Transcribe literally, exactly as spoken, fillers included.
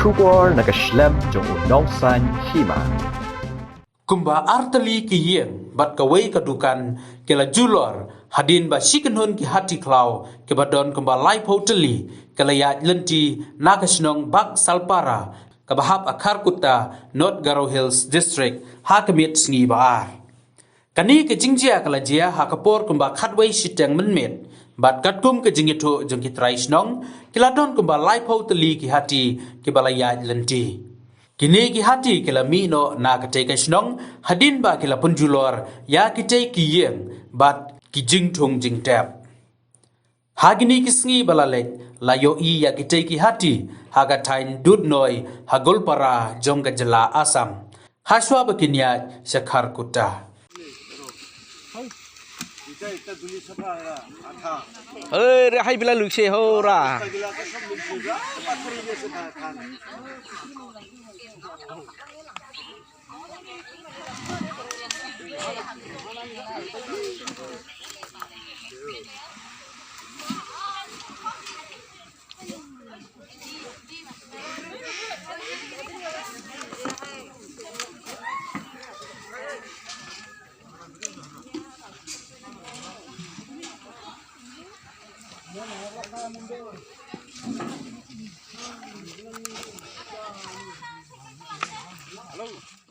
Khubor na ka shlem jong u Nongsaiñ Hima. Kumba ar tylli ki ïing bad kawei ka dukan ki la julor hadien ba shi kynhun ki hati khlaw kiba don kumba laiphew tylli ki la ïaid lynti na ka shnong Bak Salpara kaba hap ha Kharkutta, North Garo Hills District, ha ka miet sngi ba ar. Kane ka jingjia ka la jia ha ka por kumba khatwei shiteng mynmiet, bad katkum ka jingïathuh jong ki trai shnong, ki la don kumba laiphew tylli ki hati kiba la ïaid lynti. Kine ki hati ki la mih noh na katei ka shnong hadien ba ki la pynjulor ïa kitei ki ïing bad ki jingthung jingtep. Ha kine ki sngi ba la leit, la ïohi ïa kitei ki hati ha ka thaiñ Dudnoi ha Goalpara jong ka jylla Assam, ha shuwa ba kin ïaid sha Kharkutta. Hei, re hai bila lukse ho ra. Hello.